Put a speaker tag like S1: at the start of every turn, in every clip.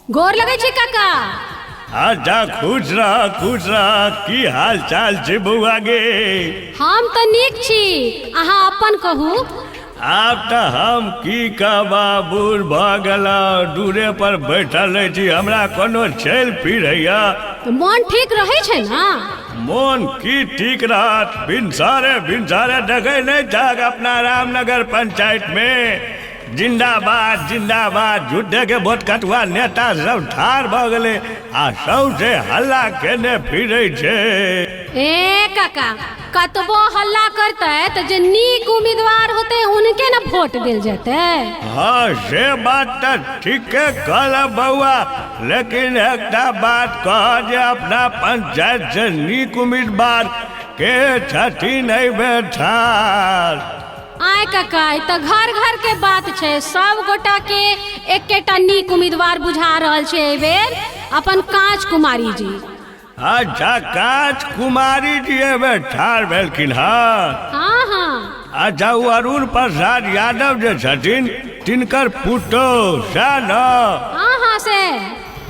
S1: गोर लगै छी काका।
S2: अच्छा, खुश रह, खुश रह। की हाल चाल छै बौआ गे?
S1: हम तऽ नीक छी, अहाँ अपन कहू।
S2: आब तऽ हम की कहबा, बूढ़ भऽ गेलहुँ, दूरे पर बैठल रहै छी, हमरा कोनो चलि फिरैया।
S1: तऽ मोन ठीक रहै छै ने?
S2: मोन की ठीक रहत, भिनसरे भिनसरे देखै नहि छहक अपना रामनगर पंचायत में जिंदाबाद जिंदाबाद झूठे के वोट कटुआ नेता सब ठाढ़ भऽ गेलै आ सौंसे हल्ला केने फिरै छै।
S1: ए काका, कतबो हल्ला करतै तऽ जे नीक उम्मीदवार होतै उनके ने वोट देल जेतै।
S2: हाँ, से बात तऽ ठीके कहल बौआ, लेकिन एकटा बात कह जे अपना पंचायत से नीक उम्मीदवार के छथिन एहि बेर ठाढ़?
S1: आय काका, ई तऽ घर घर के बात छै। सब गोटा के एकेटा नीक उम्मीदवार बुझा रहल छै एहि बेर, अपन कांच कुमारी जी।
S2: अच्छा, कांच कुमारी जी एहि बेर ठाढ़ भेलखिन हँ?
S1: हाँ।
S2: अच्छा, ओ अरुण प्रसाद यादव जे छथिन तिनकर पुतोह, सएह ने?
S1: हाँ, से।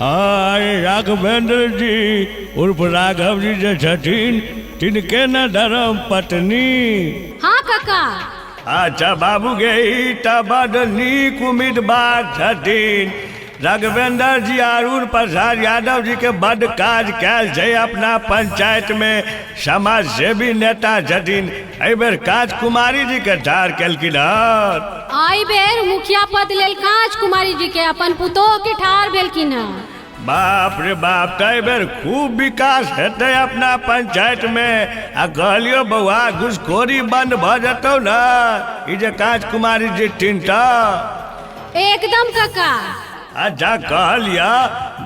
S2: हाँ, अरे राघवेंद्र जी उर्फ राघव जी जे छथिन तिनके ने धर्म पत्नी?
S1: हाँ काका।
S2: अच्छा बाबू गे, ई तऽ बड नीक उम्मीदवार छथिन राघवेंद्र जी। अरुण प्रसाद यादव जी के बड काज कयल छै अपना पंचायत में, समाज सेवी नेता छथिन। एहि बेर काज कुमारी जी के ठाढ़ केलखिन हन?
S1: एहि बेर मुखिया पद लेल कांच कुमारी जी के अपन पुतोह के ठाढ़ भेलखिन हँ।
S2: बाप रे बाप, तऽ एहि बेर खूब विकास हेतै अपना पंचायत में। आ कहलियो बौआ, घुसखोरी बंद भऽ जेतौ ने ई जे काज कुमारी जी तऽ?
S1: एकदम काका।
S2: अच्छा, कहलिया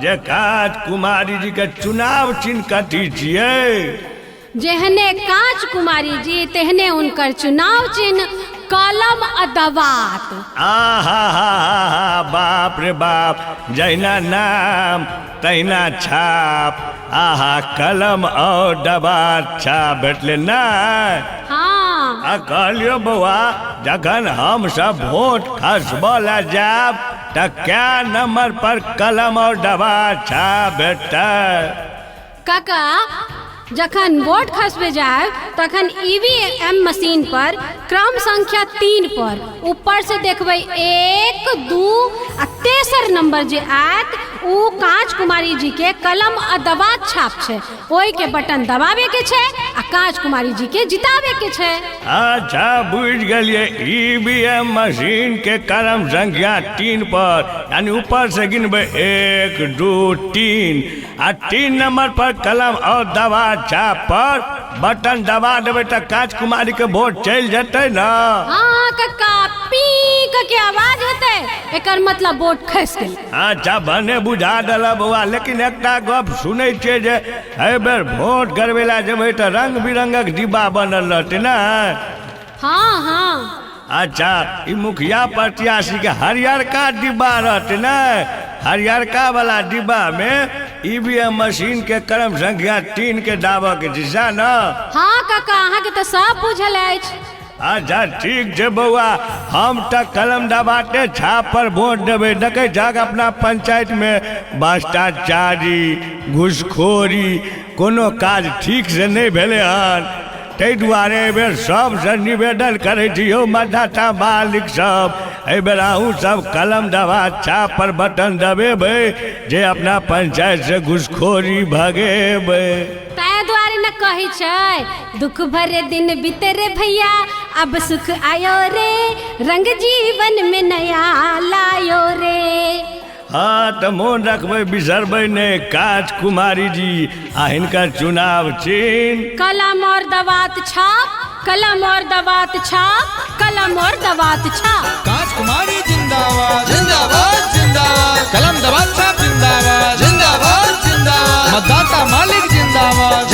S2: जे काज कुमारी जी के चुनाव चिन्ह कथी छियै?
S1: जेहने कांच कुमारी जी तेहने हुनकर चुनाव चिन्ह, कलम आ दवात।
S2: आ हा हा हा हा, बाप रे बाप, जहिना नाम तहिना छाप। आहा, कलम और दवात छाप भेटलै ना?
S1: हाँ।
S2: आ कहलियो बौआ, जखन हम सब वोट खसबऽ लए जायब तऽ कै नंबर पर कलम और दवात छाप भेटतै?
S1: काका, जखन वोट खसबे जायब तखन ईवीएम मशीन पर क्रम संख्या 3 पर ऊपर से देखबै, एक, दू आ तेसर नंबर जे आयत ओ कांच कुमारी जी के कलम आ दवात छाप छै। ओहि के बटन दबावे के छै आ कांच कुमारी जी के जितावे के छै।
S2: अच्छा, बुझि गेलियै। ईवीएम मशीन के क्रम संख्या 3 पर, यानी ऊपर से गिनबै एक, दू, तीन, आ 3 नंबर पर कलम और दवा छाप पर बटन दबा देबै तऽ कांच कुमारी के वोट चलि जेतै ने?
S1: हाँ कक्का, पी के आवाज हेतै, एकर मतलब वोट खसि गेल।
S2: अच्छा, भने बुझा देल बौआ। लेकिन एकटा गप सुनै छियै जे एहि बेर वोट गरबै लए जेबै तऽ रंग बिरंगक डिब्बा बनल रहतै ने?
S1: हाँ।
S2: अच्छा, ई मुखिया प्रत्याशी के हरियरका डिब्बा रहतै ने? हरियरका वाला डिब्बा में ईवीएम मशीन के क्रम संख्या 3 के दाबऽ के छै, सएह ने?
S1: हाँ काका, अहाँके तऽ सब बुझल अछि।
S2: अच्छा, ठीक छै बौआ, हम तऽ कलम दबाते छाप पर वोट देबै। देखै छहक अपना पंचायत में भ्रष्टाचारी, घूसखोरी, कोनो काज ठीक से नहि भेलै हन। ताहि दुआरे एहिबेर सबसँ निवेदन करै छी, यौ मतदाता मालिक सब, एहिबेर अहूँ सब कलम दबा छाप पर बटन दबेबै जे अपना पंचायत से घूसखोरी भगेबै।
S1: ताहि दुआरे ने कहै छै, दुख भरे दिन बीते रे भैया, अब सुख आयो रे, रंग जीवन में नया लायो रे।
S2: हाँ, तऽ मोन रखबै, बिसरबै नहि, काज कुमारी जी आ हिनकर चुनाव चिन्ह
S1: कलम और दवात छाप, कलम और दवात छाप, कलम और दवात छाप।
S3: कांच कुमारी जिंदाबाद!
S4: जिंदाबाद, जिंदाबाद!
S3: कलम दवात छाप जिंदाबाद!
S4: जिंदाबाद, जिंदाबाद!
S3: मतदाता मालिक जिंदाबाद!